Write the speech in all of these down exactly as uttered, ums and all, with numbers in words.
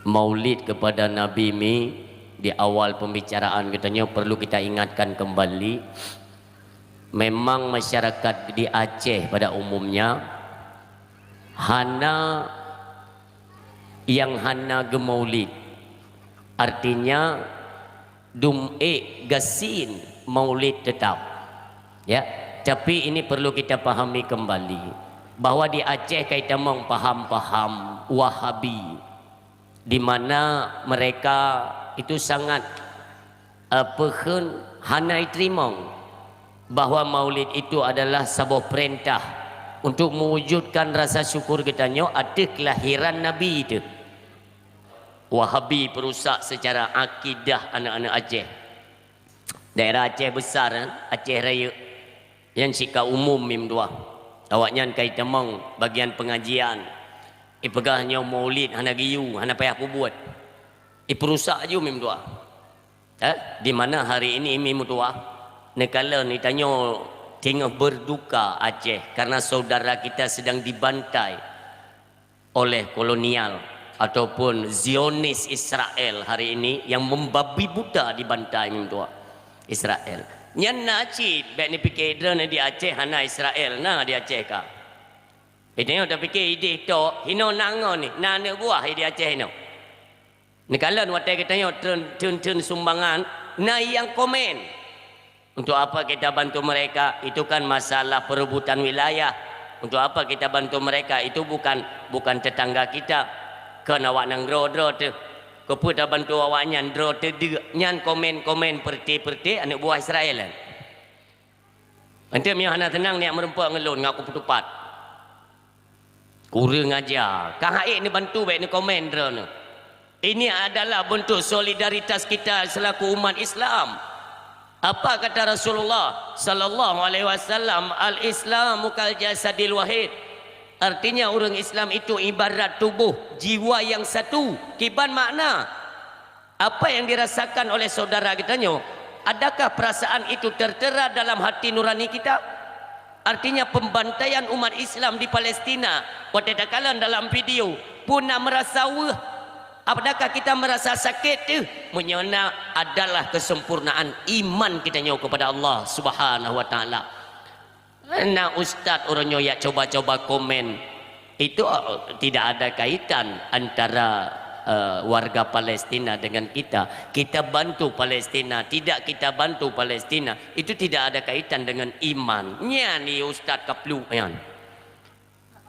Maulid kepada Nabi mi, di awal pembicaraan geutanyoe perlu kita ingatkan kembali, memang masyarakat di Aceh pada umumnya hana yang hana geumaulid. Artinya, dum ék gasien maulid tetap. Ya, tapi ini perlu kita pahami kembali bahwa di Aceh ka itamong paham-paham Wahabi, di mana mereka itu sangat, eh, peukheun hana iteurimong bahwa maulid itu adalah saboh peurintah untuk mewujudkan rasa syukur geutanyoe ateueh kelahiran Nabi itu. Wahabi peurusak secara akidah aneuk-aneuk Aceh. Daerah Aceh Besar, Aceh Rayeuk, nyan sika umum mim dua. Awaknyan ka itamong bagian pengajian. Ipeugah nyoe maulid hana geuyue, hana payah peubuet. Ipeurusak aju mim dua. Eh, di mana hari ini mim dua? Neukalon itanyoe teungoh berduka Aceh karena saudara kita sedang dibantai oleh kolonial ataupun Zionis Israel hari ini yang membabi buta dibantai mim dua Israel. Nyan na cit, bèk neupike droeneuh di Aceh hana Israel, na di Aceh ka. Itanyoe tapike ideh tok, hino na ngon ni, na aneuk buah di Aceh hino. Neukalon watèe geutanyoe treun, treun, treun sumbangan, na nyang komen. Untuk apa kita bantu mereka? Itu kan masalah perebutan wilayah. Untuk apa kita bantu mereka? Itu bukan, bukan tetangga kita. Kon awaknyan droe-droe teuh. Keupeue tabantu awaknyan droe teuh deuk? Nyan komen-komen peureuté-peureuté aneuk buah Israel nyan. Mantong meunyoe hana seunang neujak meurumpok ngon lôn, ngon kupeuteupat. Kureueng aja. Ka han ék neubantu bèk neukomen droeneuh. Ini adalah bentuk solidaritas kita selaku umat Islam. Apa kata Rasulullah sallallahu alaihi wasallam, "Al-Islamu kal jasadil wahid." Artinya, ureueng Islam itu ibarat tuboh, jiwa yang satu. Kiban makna? Apa yang dirasakan oleh saudara geutanyoe, adakah perasaan itu tertera dalam hati nurani kita? Artinya, pembantaian umat Islam di Palestina, watèe takalon dalam video, peue na meurasa weueh, adakah kita meurasa sakét teuh? Meunyoe na, adalah kesempurnaan iman geutanyoe kepada Allah Subhanahu wa Taala. Na ustaz uroe nyoe jak coba-coba komen, itu, eh, tidak ada kaitan antara, eh, warga Palestina dengan kita. Kita bantu Palestina, tidak kita bantu Palestina, itu tidak ada kaitan dengan iman. Nyan ni ustaz kapluk nyan.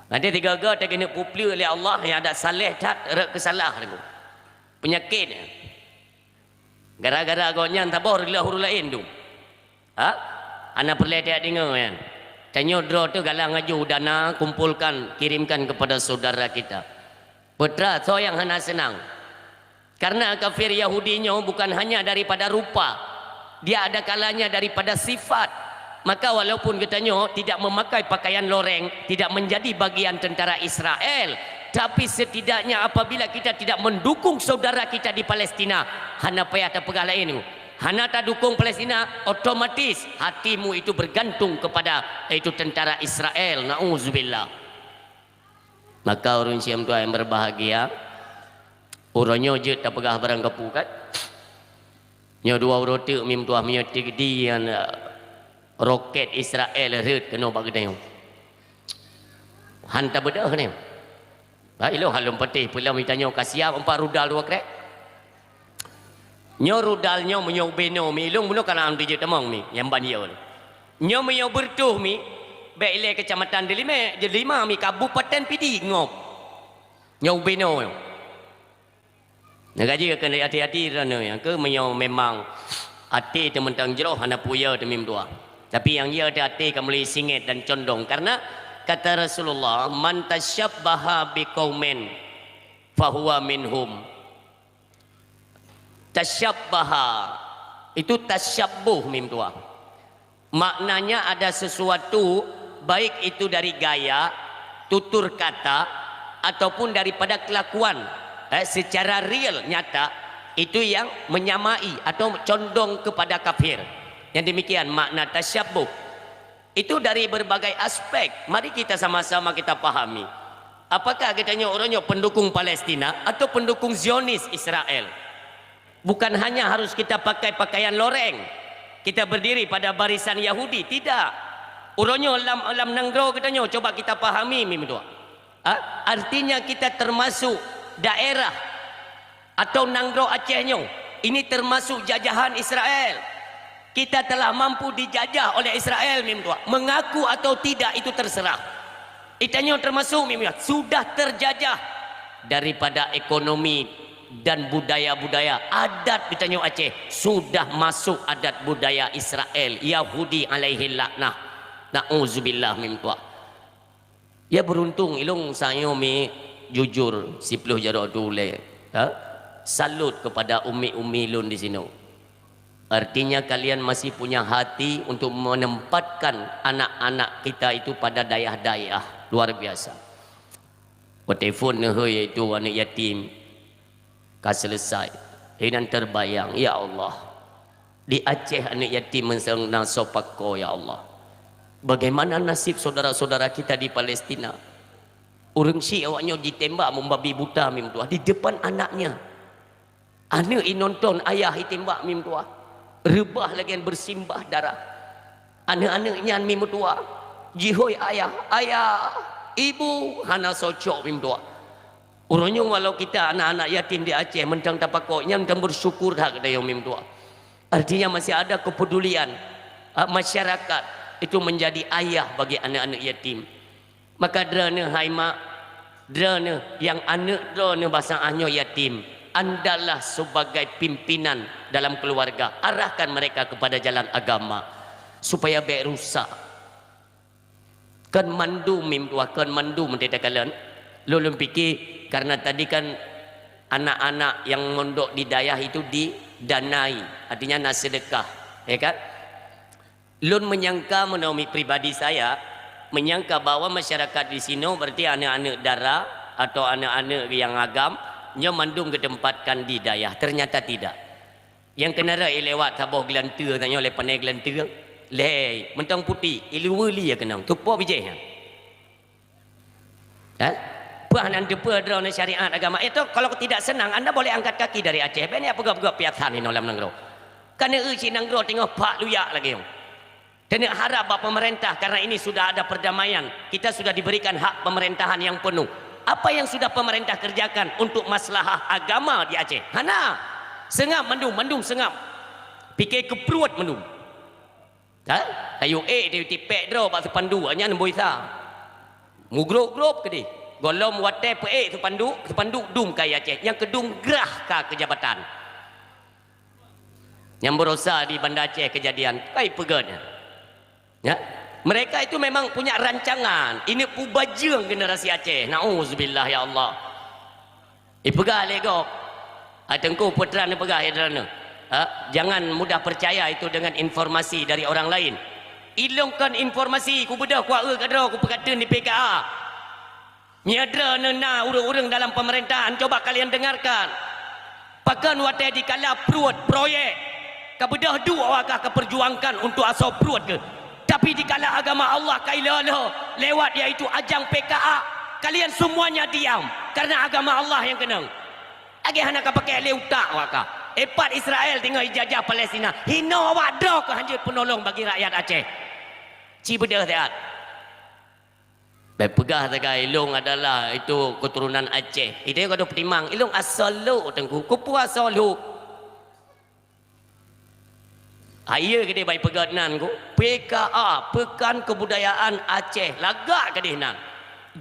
Nanti tiga-tiga teuh keuneuk peupleuk lé Allah nyang adak saleh that rot keusalah teungku. Peunyakét. Gara-gara gobnyan saboh reulah ureueng laén tu. Ha? Hana peureulèe tajak deungoe nyan. Tanyoe droe teuh galang aju dana, kumpulkan, kirimkan kepada saudara kita. Peue teuma soe nyang hana seunang? Karena kafir Yahudi nyoe bukan hanya daripada rupa, dia ada kalanya daripada sifat. Maka walaupun geutanyoe tidak memakai pakaian loreng, tidak menjadi bagian tentara Israel, tapi setidaknya apabila kita tidak mendukung saudara kita di Palestina, hana payah tapeugah laén. Hana tadukung Palestina, otomatis hatimu itu bergantung kepada, yaitu tentara Israel. Nauzubillah. Maka ureueng syedara nyang berbahagia, uroe nyoe jeuet tapeugah barang kapeue kan? Nyoe dua uroe teuk mim tuah meunyoe teuk di, eh, roket Israel rhot keunoe bak geutanyoe. Han tabeudôh nyoe. Ba ilôn hana lôn patéh, peue lom tanyoe ka siap empat rudal dua krek. Nyoe rudal nyoe meunyoe ubé noe mi ilôn bunoe kana am tijeuet tamong mi, nyang ban yo. Nyoe meunyoe beureutoh mi, bèk ilèe keucamatan Deulimèe, Deulimèe mi, Kabupaten Pidie ngop. Nyoe ubé noe nyoe. Nyang gaji keuneuk hati-hati droeneuh nyang keu meunyoe memang até teumantong jroh hana peue yo teumim dua. Tapi nyang yo teuh até ka mulai singét dan condong. Karena kata Rasulullah, "Man tasyabbaha biqaumin fahuwa minhum." Tasyabbaha itu tasyabbuh mim dua. Maknanya ada sesuatu, baik itu dari gaya, tutur kata, ataupun daripada kelakuan, eh, secara real, nyata, itu yang menyamai atau condong kepada kafir. Yang demikian makna tasyabbuh. Itu dari berbagai aspek. Mari kita sama-sama kita pahami. Apakah geutanyoe uroe nyoe pendukung Palestina atau pendukung Zionis Israel? Bukan hanya harus kita pakai pakaian loreng, kita berdiri pada barisan Yahudi, tidak. Uroe nyoe lam, lam nanggroe geutanyoe, coba kita pahami meutuah. Ha? Artinya kita termasuk daerah atau nanggroe Aceh nyoe, ini termasuk jajahan Israel. Kita telah mampu dijajah oleh Israel meutuah. Mengaku atau tidak itu terserah. Geutanyoe termasuk meutuah sudah terjajah daripada ekonomi dan budaya-budaya adat geutanyoe Aceh sudah masuk adat budaya Israel, Yahudi alaihi laknah. Nauzubillah meutuah. Ya beruntung ilong sanyoe mi jujur siploh jaroe tu ulée. Ha? Salut kepada umi-umi lôn di sinoe. Artinya kalian masih punya hati untuk menempatkan anak-anak kita itu pada dayah-dayah. Luar biasa. Watée phon neuhôi yaitu aneuk yatim ka selesai. Inan terbayang, ya Allah. Di Aceh aneuk yatim meusang na soe pakoe, ya Allah. Bagaimana nasib saudara-saudara kita di Palestina? Ureuëng syiek awaknyoe jitembak membabi buta meutuah di depan anaknya. Aneuk inonton ayah itembak meutuah. Reubah lagée bersimbah darah. Aneuk-aneuk nyan meutuah. Jihôi ayah, "Ayah, ibu," hana socok meutuah. Uroe nyoe walau kita anak-anak yatim di Aceh mantong tapakok, nyan kan bersyukur that geutanyoe meutuah. Artinya masih ada kepedulian, ah, masyarakat itu menjadi ayah bagi anak-anak yatim. Maka droeneuh hai mak, droeneuh nyang aneuk droeneuh basa nyoe yatim, andalah sebagai pimpinan dalam keluarga, arahkan mereka kepada jalan agama supaya bék rusak. Kon mandum meutuah, kon mandum teuh takalon. Lôn, lôn pike karena tadi kan anak-anak nyang mondok di dayah itu didanai, artinya na sedekah, ya kan? Lôn menyangka, menurut pribadi saya, menyangka bahwa masyarakat di sinoe berarti aneuk-aneuk dara atau aneuk-aneuk nyang agam nyoe mandum geutempatkan di dayah. Ternyata tidak. Nyang keuneuk rhot lewat saboh geulanteue tanyoe lé panai geulanteue. Lé, mantong putéh, iluwa li ya keunong, teupo bijéh nyan. Eh? Peue hana teupeue droeneuh syariat agama. Itu kalau tidak senang, anda boleh angkat kaki dari Aceh. Bék neupeugah-peugah piasan inoe lam nanggroe. Kan eu cit nanggroe teungoh pak luyak lagée nyoe. Keuneuk harap bak pemerintah, karena ini sudah ada perdamaian, kita sudah diberikan hak pemerintahan yang penuh. Apa yang sudah pemerintah kerjakan untuk maslahah agama di Aceh? Hana. Seungab mandum, mandum seungab. Pike keu pruet mandum. Ha? Kayu ék di tipék droe bak seupandu, nyan boh Isa. Mugrôp-grôp keudeh. Gohlom watée peuék seupandu, seupandu dum kayée Aceh. Nyang keudum grah ka keu jabatan. Nyang beurasa di Banda Aceh kejadian, kai peugét nyan. Ya? Mereka itu memang punya rancangan. Ini pubajeueng generasi Aceh. Nauzubillah, ya Allah. Ipeugah lé gob. Hai Teungku, putra neupeugah ya droeneuh. Ha? Jangan mudah percaya itu dengan informasi dari orang lain. Ilong kon informasi, kubeudôh kuaeu kadroe kupeukateun di P K A. Meunyoe droeneuh na ureuëng-ureuëng dalam pemerintahan, coba kalian dengarkan. Pakon watée dikala pruet proyek, ka beudôh duek awak kah ka perjuangkan untuk asoe pruet geuh. Tapi dikala agama Allah ka ilolo lewat, yaitu ajang P K A, kalian semuanya diam karena agama Allah nyang keunong. Lagée hana ka pakai lé utak awak kah. Epat Israel teungoh ijajah Palestina, hinoe awak droe keuh hanjeuet peunolong bagi rakyat Aceh. Ci beudôh siat. Bék peugah sagai ilong adalah itu keturunan Aceh. Itu ka dipeutimang. Ilong asoe Lhok Teungku. Kupeue asoe Lhok? Hai, keudeh bai peugét nan ku. P K A, Pekan Kebudayaan Aceh. Lagak keudeh nan.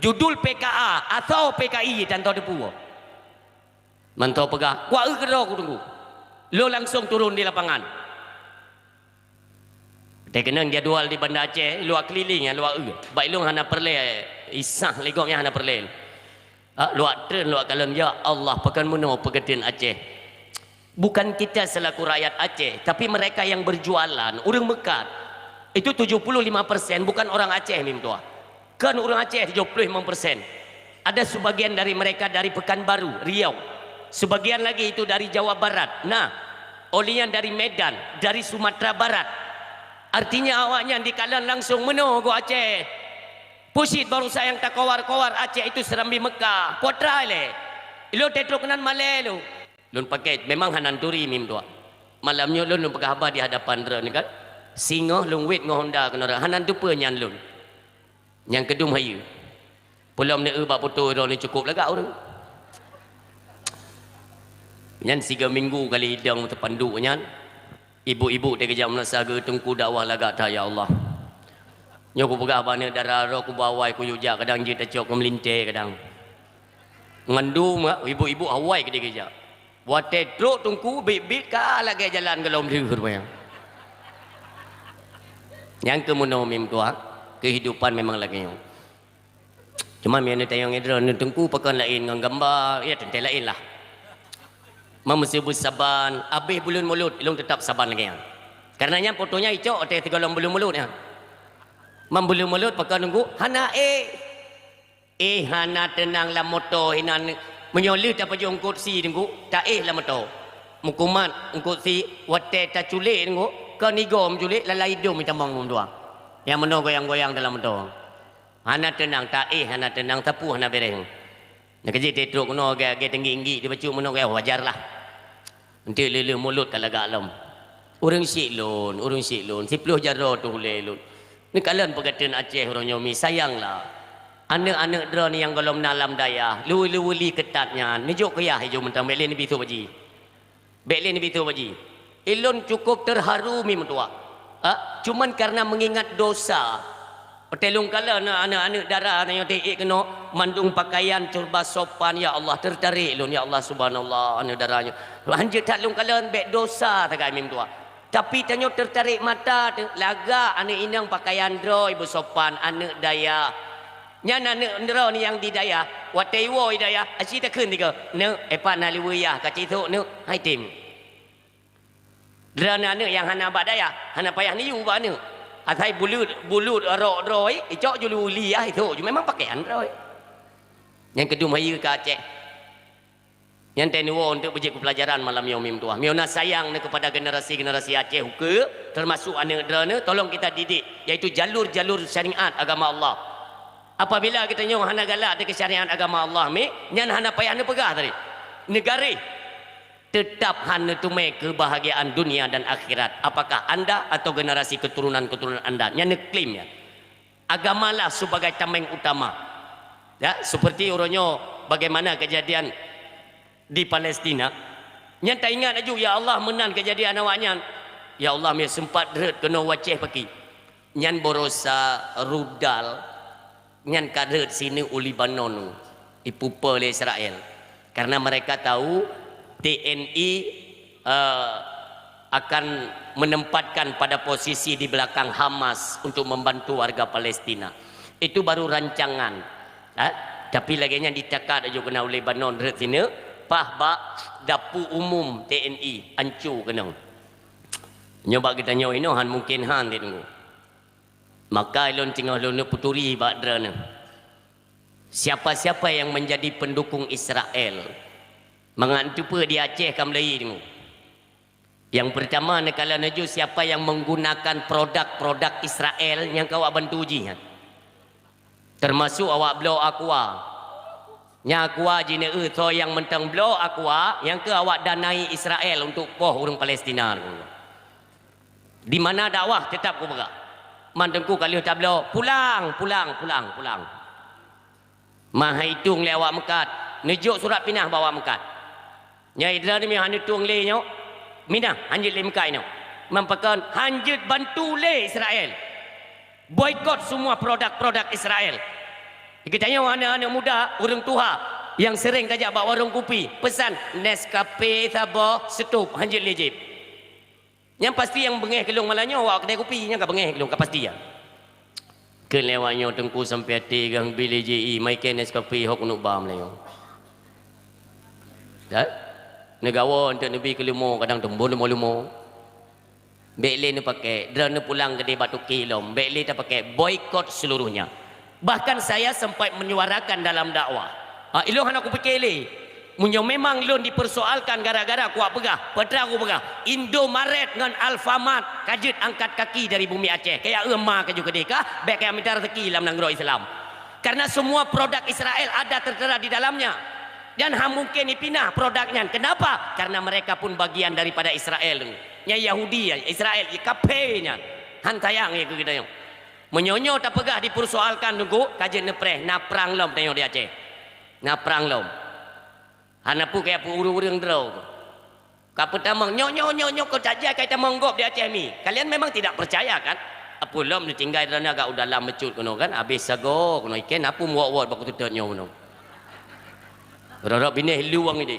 Judul P K A, asoe P K I tanto teupeue. Mantong peugah, kuaeu keudroe ku Teungku. Lôn langsung turun di lapangan. Teukeunong jadwal di Banda Aceh, luwah keliling, luwah eu. Bak ilong hana peureulée, isah lé gob nyan hana peureulée. Ha, luwah treun, luwah kalon, ya Allah, pakon meunoe peukateun Aceh. Bukan kita selaku rakyat Aceh, tapi mereka yang berjualan, ureuëng meukat. Itu tujuh puluh lima persen bukan orang Aceh, meutuah. Kan ureuëng Aceh tujuh puluh lima persen. Ada sebagian dari mereka dari Pekanbaru, Riau. Sebagian lagi itu dari Jawa Barat. Nah, olehnya dari Medan, dari Sumatera Barat. Artinya awaknyan dikalon langsung meunoe gob Aceh. Peue cit baroesa nyang takowar-kowar Aceh itu Serambi Mekah. Peue atra ilée? Ilôn teutrok keunan malée lôn. Lôn pakai, memang hana turi mim tuak. Malam nyoe lôn, lôn peugah haba di hadapan droeneuh kan. Singoh lôn wét ngon honda keunoe, hana teupeue nyan lôn. Nyang keudum hayeue. Peulom neueu bak poto droeneuh cukôp lagak ureuëng. Nyan siga minggu kali idong teupanduk nyan. Ibu-ibu teukeujak meunasah geuteungku dakwah lagak that, ya Allah. Nyoe kupeugah bak aneuk dara droe kuba awai kuyue jak, kadang jeuet tacok keu meulintée kadang. Mandum ibu-ibu awai keudeh geujak. Watée trok teungku biet-biet ka lagée jalan golom lheueh rupanya. Nyang keu meunoe mim tuak, keuhidupan memang lagée nyoe. Cuma meunyoe neutanyong droeneuh teungku pakon laén ngon gamba, ya teuntée laén lah. Meuseubu saban, abéh buleuen mulod, ilong teutap saban lagée nyan. Karena nyan fotonya icok watée sigohlom buleuen mulod nyan. Mam buleuen mulod pakon teungku, hana éh. Éh hana teunang lam moto hinan. Meunyoe lheueh tapajoh eungkot sie teungku, taéh lam moto. Meukumat eungkot sie, watée taculék teungku, kon igoe meuculék lalai idong itamong meuduang. Nyang meunoe goyang-goyang dalam moto. Hana teunang, taéh hana teunang, sapeue hana béreh. Nyang keujeuet teutrok keunoe agée-agée teunggi-teunggi dibacut meunoe gaya wajar lah. Enteuk lheueh-lheueh mulod ka lagak lom. Ureuëng syik lôn, ureuëng syik lôn, siploh jaroe tuh ulée lôn. Neukalon peugateun Aceh uroe nyoe mi, sayang lah. Aneuk-aneuk droeneuh nyang gohlom na lam dayah, luweue-luweue li keutat nyan, neujok keu yah ijo mantong bék lé neubi su baji. Bék lé neubi su baji. Ilôn cukup terharu mi meutuah. Ha? Cuman karena mengingat dosa. Watée lôn kalon aneuk-aneuk dara nyoe teuék keunoe mandum pakaian serba sopan, ya Allah, tertarik lôn, ya Allah, subhanallah, aneuk dara nyoe. Hanjeuet that lôn kalon bék dosa sagai mi meutuah. Tapi tanyoe tertarik mata teuh, lagak aneuk inong pakaian droe beusopan, aneuk dayah. Nyan aneuk droeneuh nyang di dayah, watée iwoe i dayah, aci takheun tiga, "Neuk, eh pat na liweue yah ka cit sôk neuk, hai tem." Droeneuh aneuk nyang hana bak dayah, hana payah neuyue bak aneuk. Asai bulut, bulut rok droe, icok ju liweue li yah isôk ju memang pakaian droe. Nyang keudum hayeue ka Aceh. Nyan teuh neuwoe untuk beujeuet keu pelajaran malam nyoe mim tuah. Meunyoe na sayang neuh kepada generasi-generasi Aceh ukeue, termasuk aneuk droeneuh, tolong kita didik, yaitu jalur-jalur syariat agama Allah. Apabila geutanyoe hana galak teuh keu syariat agama Allah mi, nyan hana payah neupeugah tadi. Neugaréh, teutap hana neuteumé keubahgiaan dunia dan akhirat. Apakah anda atau generasi keturunan-keturunan anda? Nyan neuklaim nyan. Agamalah sebagai tameng utama. Ya, seperti uroe nyoe bagaimana kejadian di Palestina. Nyan taingat laju, ya Allah, meunan kejadian awaknyan. Ya Allah, meuseumpat rhot keunoe u Aceh paki. Nyan baroesa rudal nyan ka rhot sineuk u Lebanon, ipupe lé Israel. Karena mereka tahu T N I eh, akan menempatkan pada posisi di belakang Hamas untuk membantu warga Palestina. Itu baru rancangan. Eh, tapi lagée nyan ditakat laju keunan u Lebanon rhot sineuk, paih bak dapu umum T N I anco keunoe. Nyoe bak geutanyoe inoe han mungken han teudeungoe. Maka ilôn teungoh lôn neuk peuturi bak droeneuh. Siapa-siapa yang menjadi pendukung Israel, mangat teupeue di Aceh ka meulayi deungoe. Yang pertama, neukalon laju siapa yang menggunakan produk-produk Israel nyang ka awak bantu jih nyan. Termasuk awak bloe Aqua. Nyang Aqua jineuk soe nyang mantong bloe Aqua, nyang keu awak danai Israel untuk poh ureuëng Palestina. Di mana dakwah tetap kupeugah. Man teungku ka lheueh tabloe, pulang, pulang, pulang, pulang. Mah hai tueng lé awak meukat, neujok surat pinah bak awak meukat. Nyai droeneuh meuhan tueng lé nyoe, minah hanjeuet lé meukat inoe. Meunan pakon hanjeuet bantu lé Israel. Boikot semua produk-produk Israel. Geutanyoe aneuk-aneuk muda, ureuëng tuha yang sering tajak bak warong kupi, pesan Nescafe saboh seutôb hanjeuet lé jieb. Nyang pasti nyang beungéh keu lôn malam nyoe awak keudai kupi, nyang ka beungéh keu lôn ka pasti ya. Keu lewat nyoe teungku sampai até gah bili J E, mai keu Nescafe hok nuba meulayeue. Dah? Neugawa untuk neubi keu leumo kadang teumbon leumo-leumo. Bék lé neupakai, droeneuh pulang keudeh bak tuki lom, bék lé tapakai, boikot seluruhnya. Bahkan saya sempat menyuarakan dalam dakwah. Ha, ilôn hana kupike lé. Meunyoe memang lôn dipersoalkan gara-gara kuak peugah, peue teuma kupeugah, Indomaret ngon Alfamart ka jeuet angkat kaki dari bumi Aceh. Kaya eu ma kaju keudeh kah, bék kaya mita rezeki lam nanggroe Islam. Karena semua produk Israel ada tertera di dalamnya. Dan hana mungkin dipinah produk nyan. Kenapa? Karena mereka pun bagian daripada Israel. Nyan Yahudi, Israel, kafé nyan. Han sayang ya keu geutanyoe. Meunyoe nyoe tapeugah dipersoalkan Teungku, ka jeuet neupreh, na prang lom tanyoe di Aceh. Na prang lom. Hana peue kaya peue ureuëng-ureuëng droe. Ka peutamong, "Nyoe, nyoe, nyoe, nyoe, keu tajak kai tamong gob di Aceh mi." Kalian memang tidak percaya, kan? Apeue lom neutinggai droeneuh agak u dalam meucut keunoe, kan? Habéh sagoe keunoe, iken apeue muwot-wot bak kuteutôt nyoe keunoe. Rot-rot binéh luwang idéh.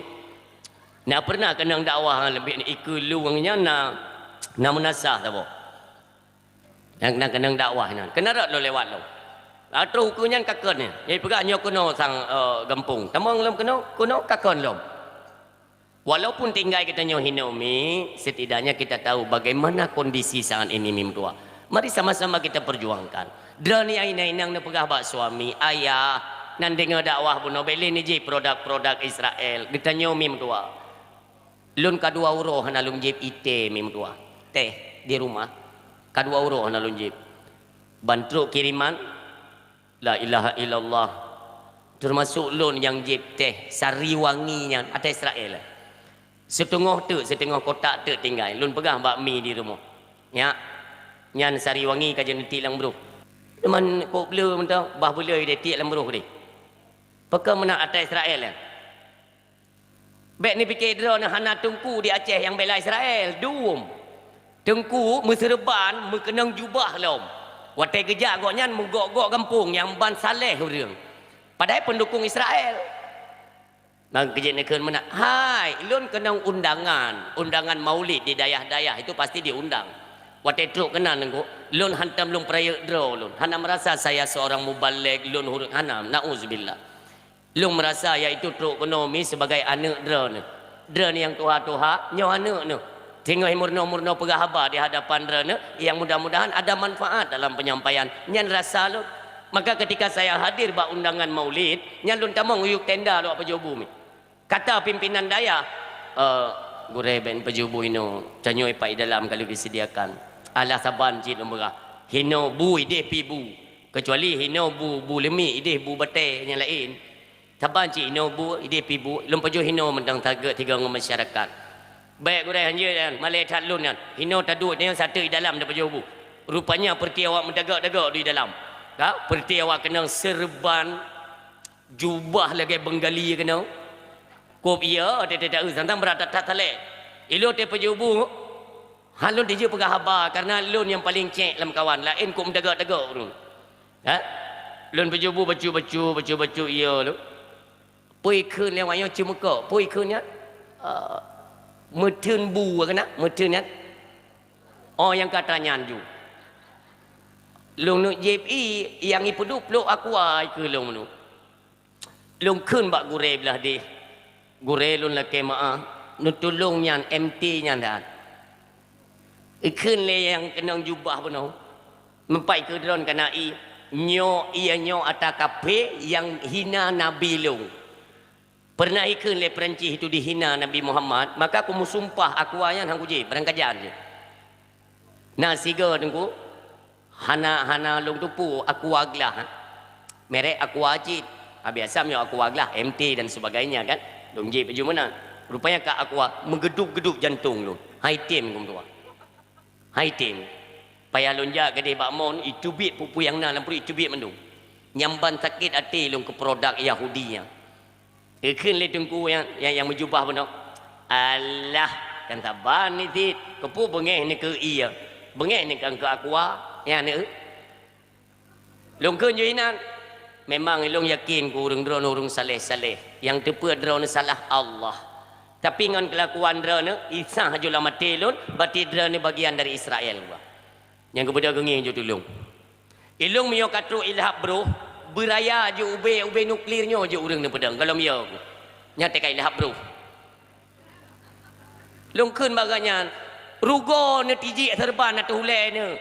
Na pernah keunong dakwah leubeh ikeue luwang nyan na, na meunasah saboh. Nyang na keunong dakwah nyan. Keuneuk rot lôn lewat lom. Ah, troh ukeue nyan ka kon nyan. Jadi peugah nyoe keunoe sang, eh, gampông. Tamong lom keunoe, keunoe ka kon lom. Walaupun tinggai geutanyoe hinoe mi, setidaknya kita tahu bagaimana kondisi saat ini mi meutuah. Mari sama-sama kita perjuangkan. Droeneuh nyang inong-inong neupeugah bak suami, "Ayah, nan deungoe dakwah bunoe, bèk lé neujép produk-produk Israel. Geutanyoe mi meutuah." Lôn ka dua uroe hana lôn jieb ié teh mi meutuah. Teh di rumah. Ka dua uroe hana lôn jieb. Ban trok kiriman, la ilaha illallah. Teumasok lôn nyang jieb teh sari wangi nyan ata Israel. Siteungoh teuk, siteungoh kotak teuk tinggai. Lôn peugah bak mi di rumoh. Nyak, nyan sari wangi ka jeuet neutiek lam broh. Teuma kok bleu mantong, bah beuleu ideh tiek lam broh deh. Pakon meunan ata Israel nyan? Bèk neupike droeneuh hana teungku di Aceh nyang bela Israel, dum. Teungku meuseureuban, meukeunong jubah lom. Watèe geujak gobnyan meugok-gok gampông nyang ban saléh ureuëng. Padahai peundukong Israel. Maka keu jeuet neukheun meunan, "Hai, lôn keunong undangan, undangan maulid di dayah-dayah itu pasti diundang." Watèe trok keunan Teungku, lôn hantom lôn peurayeuk droe lôn. Hana meurasa saya seorang mubalig, lôn ureuëng hana, nauzubillah. Lôn meurasa yaitu trok keunoe mi sebagai aneuëk droeneuh. Droeneuh nyang tuha-tuha, nyoe aneuëk neuh. Teungoh meurunoe-meurunoe peugah haba di hadapan droeneuh, yang mudah-mudahan ada manfaat dalam penyampaian. Nyan rasa lôn. Maka ketika saya hadir bak undangan maulid, nyan lôn tamong u yup tenda lôn pajoh bu mi. Kata pimpinan dayah, "Eh, gurèe bèk pajoh bu hinoe, tanyoe pat di dalam ka lheueh disediakan." Alah saban cit lôn peugah, "Hinoe bu ideh pih bu. Kecuali hinoe bu, bu leumik ideh bu batèe nyang laén." Saban cit hinoe bu, ideh pih bu, lôn pajoh hinoe mantong sageuk sigoe ngon masyarakat. Bèk gurèe hanjeuet nyan, malèe that lôn nyan. Hinoe taduek nyoe sateuk di dalam tapajoh bu. Rupanya peureuté awak meudagak-dagak di dalam. Ka, peureuté awak keunong seureuban, jubah lagèe Bengali keunong. Kop ié, teuh-teuh santang brat that-that salèe. Ilôn teuh pajoh bu, han lôn tijeuet peugah haba, karena lôn nyang paleng cèk lam kawan, laén kok meudagak-dagak ureuëng. Ha? Lôn pajoh bu bacut-bacut, bacut-bacut ié lôn. Peue ikheun lé awak nyoe ceumeukok, peue ikheun nyan? Ah, meutheun bu keunan, meutheun nyan. Oh, nyang ka tanyan ju. Lôn neuk jieb ié, nyang ipeuduek plôk aqua ikheun lôn meunurot. Lôn kheun bak gurèe blah deh. Gurèe lôn lakèe meu'ah, neutulông nyan M T nyan that. Ikheun lé nyang keunong jubah bunoe. Meupat keu droeneuh kana ié, nyoe ié nyoe ata kafé nyang hina Nabi lôn. Pernah ikheun lé Perancis itu dihina Nabi Muhammad, maka kumeusumpah aqua nyan han kujieb, barangkajan jih. Na sigoe Teungku, hana, hana lôn tupeue aqua glah. Merek aqua cit. Ah, biasa meunyoe aqua glah, M T dan sebagainya kan. Lôn jieb baju meunan. Rupanya ka aqua meugeudub-geudub jantong lôn. Hai tem gum tuan. Hai tem. Payah lôn jak keudeh bak mon, itubiet peue-peue nyang na lam pruet, itubiet mandum. Nyang ban sakét até lôn keu produk Yahudi nyan. Geukheun lé teungku nyang, nyang, nyang meujubah bunoe, "Alah, kan saban ni cit, keupeue beungéh neukeu ié? Beungéh neukeu aqua, nyan neukeu?" Lôn kheun ju inan, "Memang ilôn yakin keu ureuëng droeneuh ureuëng saleh-saleh, nyang teupeu droeneuh salah Allah. Tapi ngon keulakuan droeneuh, isah ju lam até lôn, berarti droeneuh bagian dari Israel." Nyang geubeudôh geungieng ju tulông. Ilôn meunyoe ka trok ilhab broh, beuraya ju ubé, ubé nuklir nyoe ju ureuëng neupeudong, gohlom yo. Nyan teuka ilhab broh. Lôn kheun bak gobnyan, rugoe neutijik seureuban ateueh ulée neuh.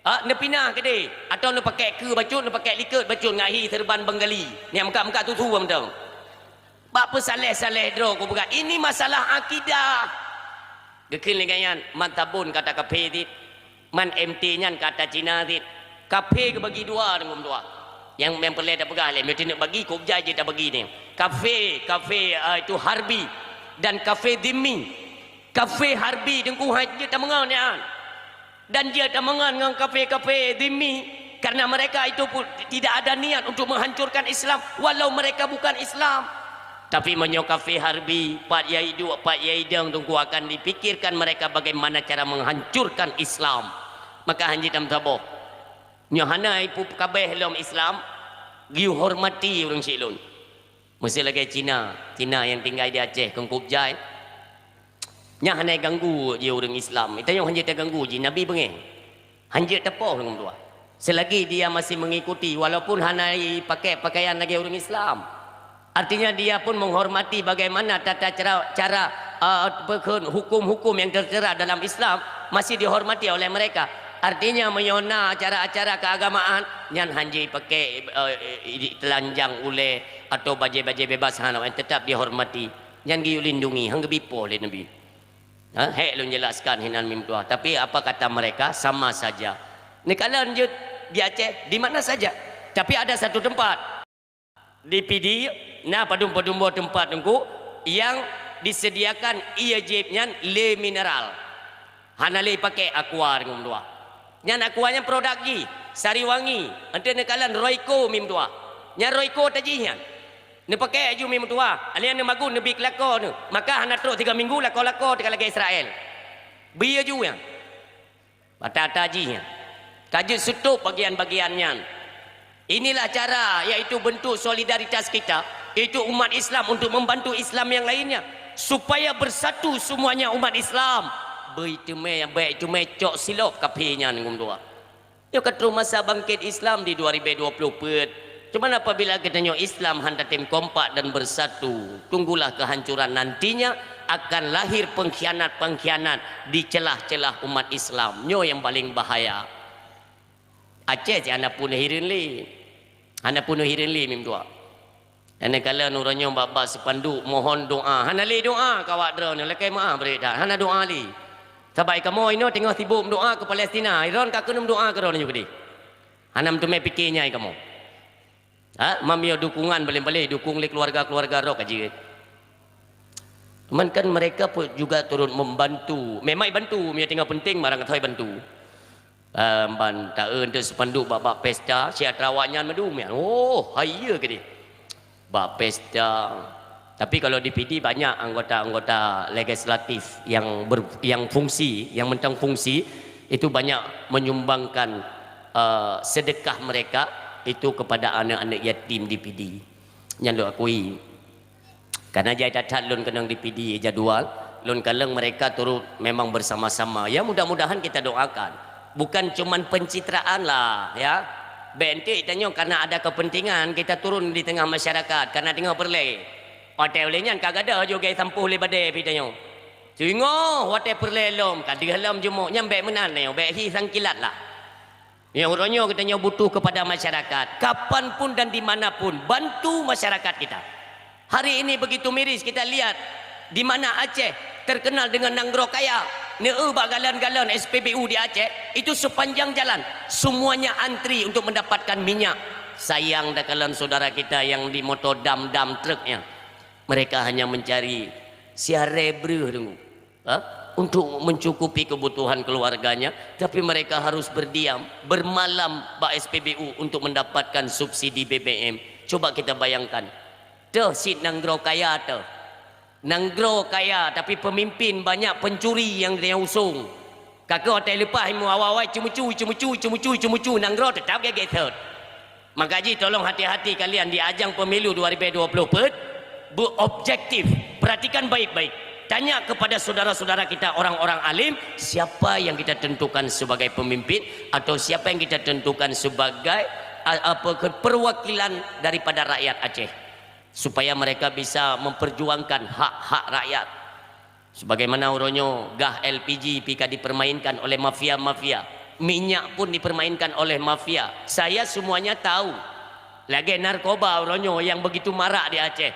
Ha, neupinah keudeh, atawa neupakèk keue bacut, neupakèk likot bacut ngon hi seureuban Bengali. Nyang meukat-meukat tusu mantong. Bak peusaleh-saleh droe kupeugah, ini masalah akidah. Geukheun lé gobnyan, man sabon kata kafé cit, man M T nyan kata Cina cit. Kafé geubagi dua deungon dua. Nyang, nyang peureulée tapeugah lé, meunyoe taneuk bagi, keu jai jeuet tabagi nyoe. Kafé, kafé, ah, itu harbi dan kafé dhimmi. Kafé harbi teungku han jeuet tameungon nyan. Dan jeuet tameungon ngon kafé-kafé dhimmi, karena mereka itu pun tidak ada niat untuk menghancurkan Islam, walau mereka bukan Islam. Tapi meunyoe kafé harbi, pat yai duek, pat yai dong teungku akan dipikirkan mereka bagaimana cara menghancurkan Islam. Maka han jeuet tameusaboh. Nyoe hana ipeukabeh lom Islam, geuyue hormati ureuëng syiek lôn. Miseu lagée Cina, Cina nyang tinggai di Aceh, keu keu jai. Nyan hana ganggu jih ureuëng Islam. Tanyoe han jeuet taganggu jih, Nabi beungéh. Han jeuet tapoh ureuëng tuha. Selagi dia masih mengikuti, walaupun hana ipakai pakaian lagée ureuëng Islam. Artinya dia pun menghormati bagaimana tata cara, cara, eh, hukum-hukum yang tertera dalam Islam masih dihormati oleh mereka. Artinya meunyoe na acara-acara keagamaan, nyan han jeuet ipakai, eh, telanjang ulée atau bajée-bajée bebas, hana, tetap dihormati. Nyan geuyue lindungi, han geubi poh lé Nabi. Ha, hék lôn jelaskan hinan mim tuha. Tapi apa kata mereka, sama saja. Neukalon jeuet di Aceh, di mana saja. Tapi ada satu tempat. Di Pidie, na padum-padum boh teumpat teungku nyang disediakan ié jieb nyan lé mineral. Hana lé ipakai aqua deungon dua. Nyan aqua nyan produk jih, Sariwangi, enteuk neukalon Royco mim tuha. Nyan Royco tajih nyan. Neupakai aju mim tuha, alèh nyan neumagun neubi keu lakoe neu. Maka hana trok tiga minggu lakoe-lakoe teuka lagèe Israel. Bri aju nyan. Bata-bata jih nyan. Ka jeuet seutôp bagian-bagian nyan. Inilah cara, yaitu bentuk solidaritas kita, yaitu umat Islam untuk membantu Islam yang lainnya, supaya bersatu semuanya umat Islam. Beuteumé, beuteumé cok silop kafé nyan ngon dua. Nyoe ka troh masa bangkét Islam di dua ribu dua puluh peuet. Cuman apabila geutanyoe Islam han tatem kompak dan bersatu, tunggulah kehancuran nantinya akan lahir pengkhianat-pengkhianat di celah-celah umat Islam. Nyoe nyang paleng bahaya. Aceh cit hana peunoh hireuen lé. Hana peunoh hireuen lé mim tuha. Hana kalon uroe nyoe bak-bak seupanduk mohon doa. Hana lé doa keu awak droeneuh, lakèe meu'ah bri that. Hana doa lé. Sabab kamoe inoe teungoh sibok meudoa keu Palestina. Iron ka keuneuk meudoa keu droeneuh keudeh. Hana meuteumé pike nyan kamoe. Ha, meunyoe dukungan, paléng-paléng dukung lé keluarga-keluarga droe ka jeuet. Cuman kan mereka pun juga turut membantu. Memang bantu, meunyoe teungoh penting barang keuthai bantu. Ehm, ban taeu enteuk seupanduk bak-bak pesta, si atra awak nyan meudum nyan. Oh, hai iya keudeh. Bak pesta. Tapi kalau di Pidie banyak anggota-anggota legislatif yang ber-, yang fungsi, yang mantong fungsi, itu banyak menyumbangkan, eh, sedekah mereka itu kepada anak-anak yatim di Pidie. Nyan lôn akui. Karena jai that-that lôn keunong di Pidie jadual, lôn kalon mereka turut memang bersama-sama. Ya, mudah-mudahan kita doakan. Bukan cuman pencitraan lah, ya. Bèk enteuk tanyoe karena ada kepentingan kita turun di tengah masyarakat, karena teungoh peureulèe. Watèe ulèe nyan ka gadôh jugée sampôh lé badée pih tanyoe. Singoh watèe peureulèe lom, ka deuh lom jumuk, nyan bèk meunan nyoe, bèk hi sangkilat lah. Nyang uroe nyoe geutanyoe butuh kepada masyarakat. Kapan pun dan di mana pun, bantu masyarakat kita. Hari ini begitu miris kita lihat di mana Aceh terkenal dengan nanggroe kaya. Neueu bak galon-galon S P B U di Aceh, itu sepanjang jalan, semuanya antri untuk mendapatkan minyak. Sayang takalon saudara kita yang di motor dam-dam truknya. Mereka hanya mencari siaré breuh deungoe, ha? Untuk mencukupi kebutuhan keluarganya, tapi mereka harus berdiam, bermalam bak S P B U untuk mendapatkan subsidi B B M. Coba kita bayangkan. Teuh cit nanggroe kaya teuh. Nanggroe kaya, tapi pemimpin banyak pencuri yang dia usung. Ka keuh watèe leupah ilmu awai-awai ceumucu, ceumucu, ceumucu, ceumucu, nanggroe teutap gét-gét thot. Maka jih tolong hati-hati kalian di ajang pemilu dua ribu dua puluh peuet, beobjektif. Perhatikan baik-baik. Tanya kepada saudara-saudara kita orang-orang alim, siapa yang kita tentukan sebagai pemimpin atau siapa yang kita tentukan sebagai, a-, apa, ke-, perwakilan daripada rakyat Aceh. Supaya mereka bisa memperjuangkan hak-hak rakyat. Sebagaimana uroe nyoe gah L P G pih ka dipermainkan oleh mafia-mafia, minyak pun dipermainkan oleh mafia. Saya semuanya tahu. Lagèe narkoba uroe nyoe nyang begitu marak di Aceh.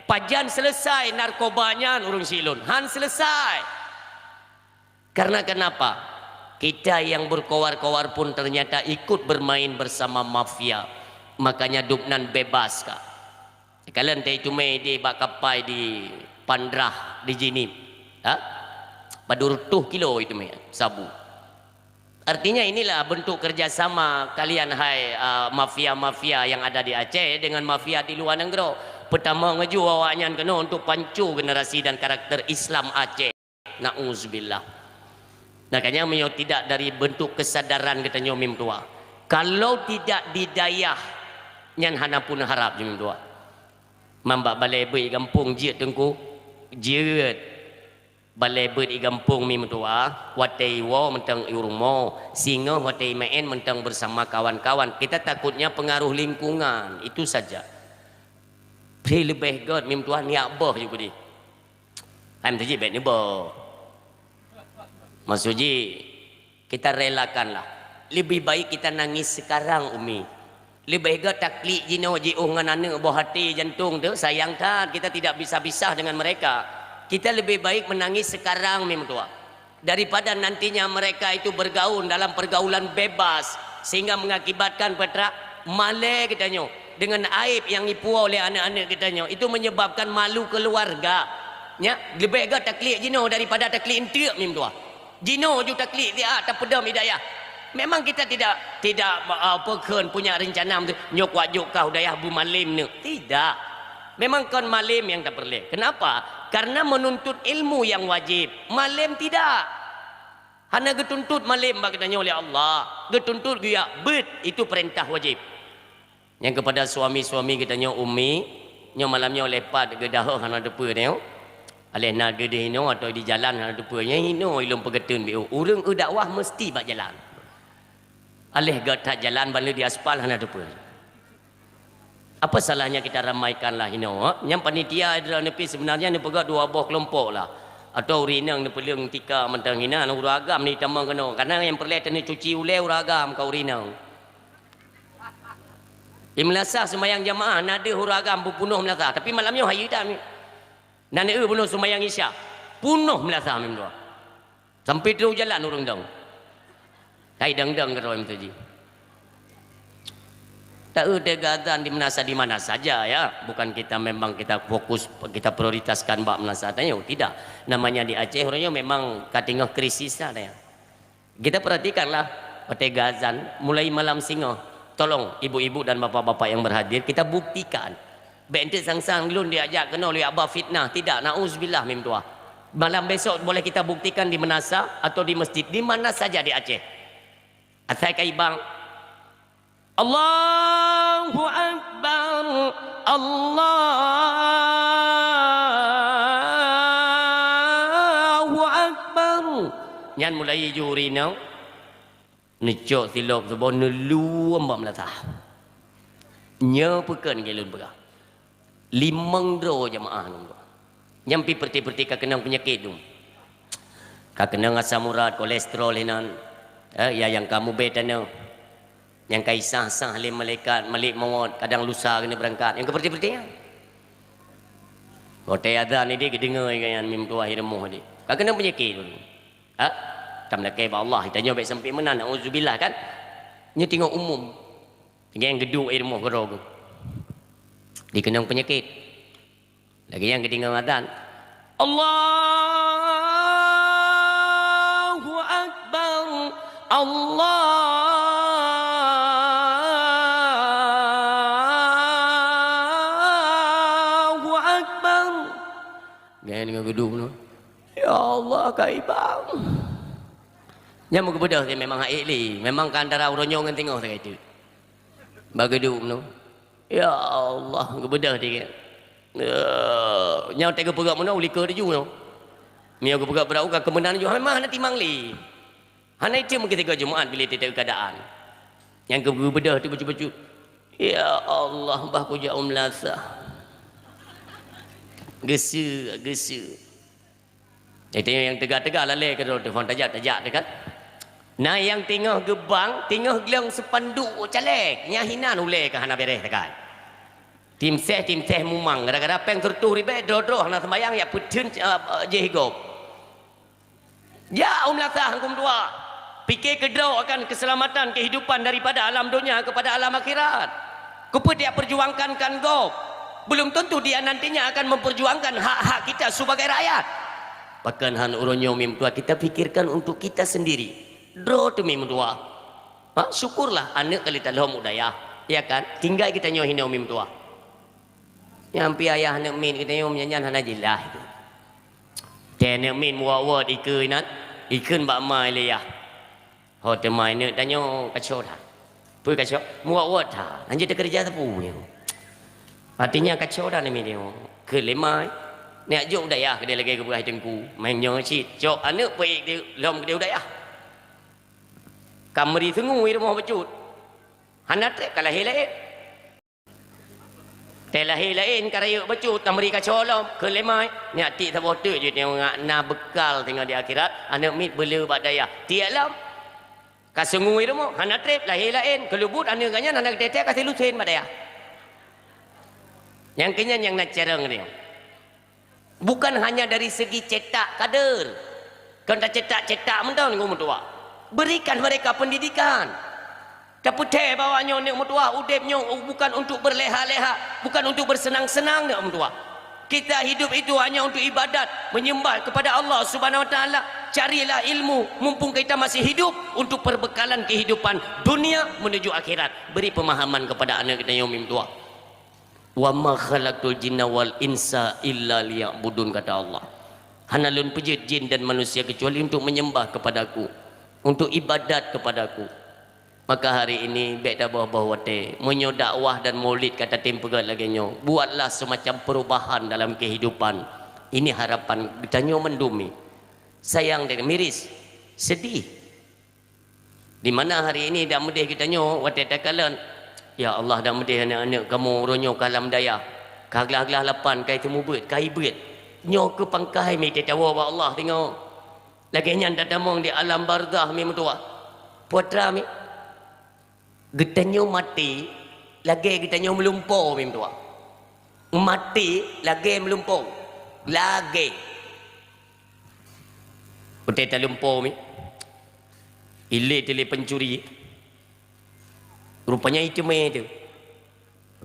Pajan selesai narkoba nyan ureueng syiek lôn? Han selesai. Karena kenapa? Kita yang berkoar-koar pun ternyata ikut bermain bersama mafia. Makanya dubnan bebas ka. Kalon teuh itumé idéh bak kapai di Pandrah di Jeunieb. Ha? Padub reutôh kilo itumé sabu. Artinya inilah bentuk kerjasama kalian hai, ah, mafia-mafia yang ada di Aceh dengan mafia di luar nanggroe. Pertama ngeujok awaknyan keunoe untuk panco generasi dan karakter Islam Aceh. Nauzubillah. Makanya meunyoe tidak dari bentuk kesadaran geutanyoe meutuah. Kalau tidak di dayah, nyan hana pun harab meutuah. Mambak balai beuet gampông jeuet teungku, jeuet. Balai beuet i gampông meutuah, watèe iwoe mantong i rumoh, singoh watèe imeu'en mantong bersama kawan-kawan. Kita takutnya pengaruh lingkungan, itu saja. Tapi leubeh göt meutuah niat boh ju keudeh. Hai meutuji bèk neuboh. Maksud jih, kita relakanlah. Lebih baik kita nangis sekarang, Umi. Lebih göt taklik jinoe jiôh ngon aneuk boh até jantong tu, sayang that kita tidak bisa-bisa dengan mereka. Kita lebih baik menangis sekarang, meutuah. Daripada nantinya mereka itu bergaul dalam pergaulan bebas sehingga mengakibatkan peutrak malèe geutanyoe dengan aib yang ipuwoe oleh aneuk-aneuk geutanyoe. Itu menyebabkan malu keluarga. Nya, leubeh göt taklik jinoe daripada taklik eunteuk, meutuah. Jinoe ju taklik siat tapeudong hidayah. Memang kita tidak, tidak, ah, apa kheun punya rencana nyoe kuat jok kah u dayah bu malem neuk. Tidak. Memang kon malem nyang tapeureulèe. Kenapa? Karena menuntut ilmu yang wajib. Malem tidak. Hana geutuntut malem bak geutanyoe lé Allah. Geutuntut geujak beuet, itu peurintah wajib. Nyang keupada suami-suami geutanyoe umi, nyoe malam nyoe lepat geudahôh hana teupeue nyoe. Aléh na geudeh inoe atau di jalan hana teupeue, nyan inoe ilôn peugeuteun biôh. Ureueng eu dakwah meusti bak jalan. Aléh göt that jalan ban lé di aspal hana teupeue. Apa salahnya kita ramaikanlah inoe? Nyang panitia droeneuh pih sebenarnya neupeugah dua boh kelompok lah. Atau ureueng inong neupeuleueng tika mantong hinan, ureueng agam ni tamong keunoe. Karena nyang peureulèe taneucuci ulèe ureueng agam ka ureueng inong. Di meulasah seumayang jamaah na deuh ureueng agam beupunoh meulasah, tapi malam nyoe hayeu that. Na neueu bunoe seumayang Isya, punoh meulasah meudoa. Sampai trôh jalan ureueng dong. Hai dong-dong keudroe meutuji. Taeu teuga azan di meunasah di mana saja ya. Bukan kita memang kita fokus, kita prioritaskan bak meunasah tanyoe, tidak. Namanya di Aceh ureueng nyoe memang ka teungoh krisis lah ya. Kita perhatikanlah, watèe geuazan, mulai malam singoh, tolong ibu-ibu dan bapak-bapak yang berhadir, kita buktikan. Bèk enteuk sang-sang lôn diajak keunoe lé haba fitnah, tidak, nauzubillah meutuah. Malam besok boleh kita buktikan di meunasah atau di masjid, di mana saja di Aceh. Asai ka ibang, Allahu Akbar, Allahu Akbar. Nyan mulai ju rinong, neucok silop suboh neuluem bak meulasah. Nyoe peukon lôn peugah. Limong droe jamaah ngon geuh. Nyang pi peureute-peureute ka keunong peunyakét dum. Ka keunong asam urat, kolesterol hinan. Eh, ya nyang ka mubé tanoh. Nyang ka isah-sah lé malaikat, malek mawöt, kadang lusa keuneuk beurangkat. Nyang ka peureute-peureute nyan. Watèe azan idéh geudeungoe nyan meutuah i rumoh idéh. Ka keunong peunyakét dum. Ha? Tam lakèe bak Allah, tanyoe bèk sampai meunan, nauzubillah kan. Nyoe teungoh umum. Nyang geuduek i rumoh keudroe geuh. Dikeunong peunyakét. Lagèe nyang geudeungoe azan. Allahu Akbar. Allahu Akbar. Nyan deungon geuduek nyoe. Ya Allah, ka ibang. Nyan meugeubeudoh teuh memang hak ék lé. Memang ka antara uroe nyoe ngon teungoh sagai teuk. Bak geuduek nyoe. Ya Allah, geubeudôh tinggai. Eh, nyang teuka peugah meunoe, likot laju nyoe. Meunyoe geupeugah beurau ka keumeunan laju, memang hana timang lé. Hana item meukeuseuka Jumat bila teuka keuadaan. Nyang geubeudôh tu bacut-bacut. Ya Allah, bah kujak u meulasah. Geuseu, geuseu. Jadi nyang teuga-teuga lalé keudroe teupon tajak-tajak teuh kan. Na nyang teungoh geubang, teungoh glöng seupanduk caleg, nyan hinan ulèe ka hana bèrèh teuka. Timseh, timseh mumang, gara-gara péng sireutôh ribèe, droe-droe hana seumbayang, jak peutheun, eh, jih gob. Jak u meulasah anggum dua. Pike keudroe akan keuseulamatan keuhidupan daripada alam donya keupada alam akhirat. Keupeue tajak perjuangkan kan gob? Belum tentu dia nantinya akan memperjuangkan hak-hak kita sebagai rakyat. Pakon han uroe nyoe meutuah kita pikirkan untuk kita sendiri. Droe teuh meutuah. Ha, syukurlah aneuk ka lheueh talhom u dayah, ya kan? Tinggai geutanyoe hinoe meutuah. Nyang pih ayah aneuk miet geutanyoe nyan hana jeulaih. Teuh aneuk miet muwot-wot ikeue inan, ikheun bak ma lé yah. Ho teuma aneuk tanyoe kaco that. Peue kaco? Muwot-wot that. Hanjeuet teukeureuja sapeue nyoe. Artinya kaco that aneuk miet nyoe. Keu lé ma, neujak jok u dayah keudeh lagèe geupeugah teungku. Meunan nyoe cit, cok aneuk peuék lom keudeh u dayah. Ka meuri seungui rumoh bacut. Hana trép ka lahé laén. Teuh lahé laén ka rayeuk bacut, ka meuri kaco lom, keu lé ma. Nyak tiek saboh teuk jeuet nyang na beukal teungoh di akhirat, aneuk miet beuleu bak dayah. Tiek lom. Ka seungui rumoh, hana trép, lahé laén, keuleubut aneuk geuh nyan hana geuteutek ka silusén bak dayah. Nyang keu nyan nyang na carông nyoe. Bukan hanya dari segi cetak kader. Kon tacetak-cetak mantong ngon meutuah. Berikan mereka pendidikan. Tapeuteuh bahwa nyoe neuk meutuah udeb nyoe bukan untuk berleha-leha, bukan untuk bersenang-senang neuk meutuah. Kita hidup itu hanya untuk ibadat, menyembah kepada Allah Subhanahu Wa Taala. Carilah ilmu mumpung kita masih hidup untuk perbekalan kehidupan dunia menuju akhirat. Beri pemahaman kepada aneuk kita nyoe meutuah. "Wa ma khalaqtul jinna wal insa illa liya'budun," kata Allah. "Hana Lôn peujeuet jin dan manusia kecuali untuk menyembah kepada-Ku, untuk ibadat kepada-Ku." Maka hari ini bèk taboh-boh watèe. Meunyoe dakwah dan maulid ka tatem peugah lagèe nyoe, buatlah semacam perubahan dalam kehidupan. Ini harapan geutanyoe mandum nyoe. Sayang dan miris, sedih. Di mana hari ini dak meudeh geutanyoe watèe takalon, "Ya Allah, dak meudeh aneuk-aneuk kamoe uroe nyoe ka lam dayah, ka glah-glah lapan, ka seumeubeuet, ka ibeuet." Nyoe keuh pangkai mi teuh tawoe bak Allah teungoh. Lagèe nyan tatamong di alam barzakh mi meutuah. Putra mi, geutanyoe maté lagèe geutanyoe meulumpoe mi meutuah. Maté lagèe meulumpoe. Lagèe. Watèe talumpoe mi, ilé teuh lé pencuri. Rupanya iteumé teuh.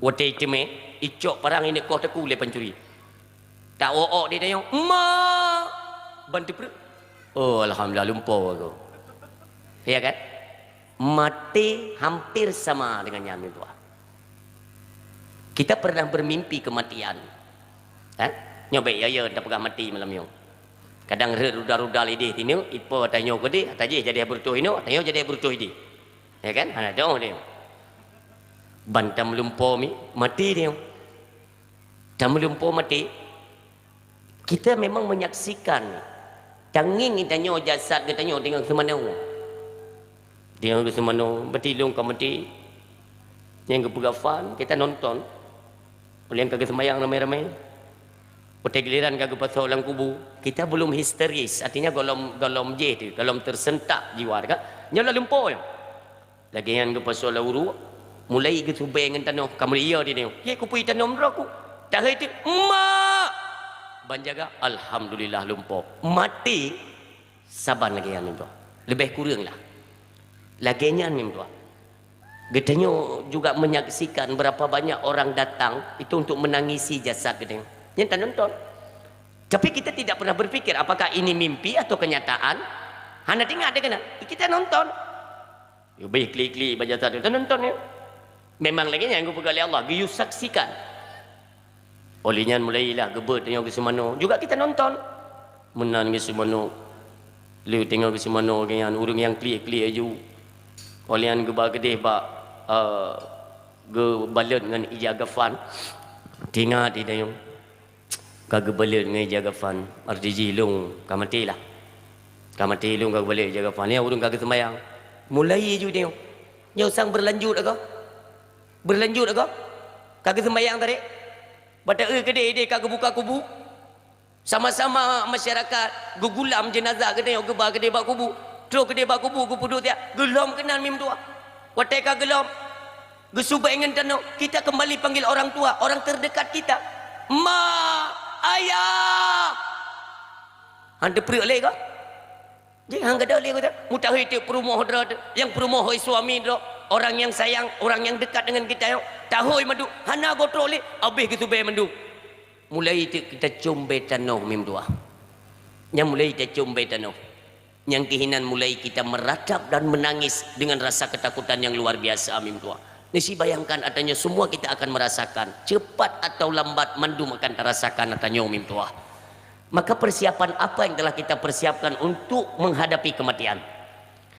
Watèe iteumé, icok parang ineuk koh teukue lé pencuri. Taok-ok di tanyoe, "Ma!" Ban teupreuek. Oh, alhamdulillah, lumpoe aku. Ya kan? Maté hampir sama dengan nyan, tuan. Kita pernah bermimpi kematian. Kan? Nyoe bèk ya-ya tapeugah maté malam nyoe. Kadang rhot rudal-rudal idéh tinoe, ipo tanyoe keudéh, ata jih jadi beureutôh inoe, tanyoe jadi beureutôh idéh. Ya kan? Hana dong dia. Ban tameulumpoe mi, maté dia. Tameulumpoe maté. Kita memang menyaksikan. Tangieng geutanyoe jasad geutanyoe teungoh geuseumeunyoe. Teungoh geuseumeunyoe, beutilông ka maté. Nyang geupeugah fan, kita nonton. Ulèh ka geuseumayang ramé-ramé. Watèe giliran ka geupasoe lam kubu, kita belum histeris, artinya golom, golom jih tu, golom tersentak jiwa, kan? Nyoe lam lumpoe. Lagèe nyan geupasoe lam uruek, mulai geusubèe ngon tanoh, ka meuliya di nyoe. Ye kupui tanoh meudroe ku. Tahai tu, "Mak!" Ban jaga, alhamdulillah lumpoe. Maté saban lagèe nyan tu. Leubeh kureueng lah. Lagèe nyan nyan tu. Geutanyoe juga menyaksikan berapa banyak orang datang itu untuk menangisi jasad geutanyoe. Nyan tanonton. Tapi kita tidak pernah berpikir apakah ini mimpi atau kenyataan. Hana teuingat dia kena. Kita nonton. Leubeh klik-klik bak jasad tu, tanonton ya. Memang lagèe nyan geupeugah lé Allah, geuyue saksikan. Oleh nyan mulailah geubeuet teungoh geuseumeunyoe. Juga kita nonton. Meunan geuseumeunyoe. Lheueh teungoh geuseumeunyoe lagèe nyan, ureueng nyang klik-klik aju. Oleh nyan geuba keudeh bak, eh, geubalot ngon ija gafan. Teuingat di tanyoe. Ka geubalot ngon ija gafan, arti jih lôn ka maté lah. Ka maté lôn ka geubalot ija gafan. Nyan ureueng ka geuseumayang. Mulai aju tanyoe. Nyoe sang berlanjut agoe. Berlanjut agoe. Ka geuseumayang tadi. Bak ta-eu keudeh idéh ka geubuka kubu. Sama-sama masyarakat geugulam jenazah geutanyoe geuba keudeh bak kubu. Trok keudeh bak kubu geupeuduek siat. Geulom keunan mi meutuah. Watèe ka geulom, geusubèe ngon tanoh, kita kembali panggil orang tua, orang terdekat kita. Ma, ayah! Han teupreuek lé ka? Jih han gadôh lé ka? Mutahai teuk peurumoh droe teuk, nyang peurumoh hôi suami droe. Orang nyang sayang, orang nyang dekat dengan kita nyoe, tahôi mandum, hana gotrok lé, abéh geutubée mandum. Mulai teuk kita com bée tanoh, mi meutuah. Nyan mulai kita com bée tanoh. Nyang keuh inan mulai kita meratap dan menangis dengan rasa ketakutan yang luar biasa, mi meutuah. Nyoe si bayangkan, ata nyoe semua kita akan merasakan, cepat atau lambat mandum akan tarasakan ata nyoe, mi meutuah. Maka persiapan apa yang telah kita persiapkan untuk menghadapi kematian?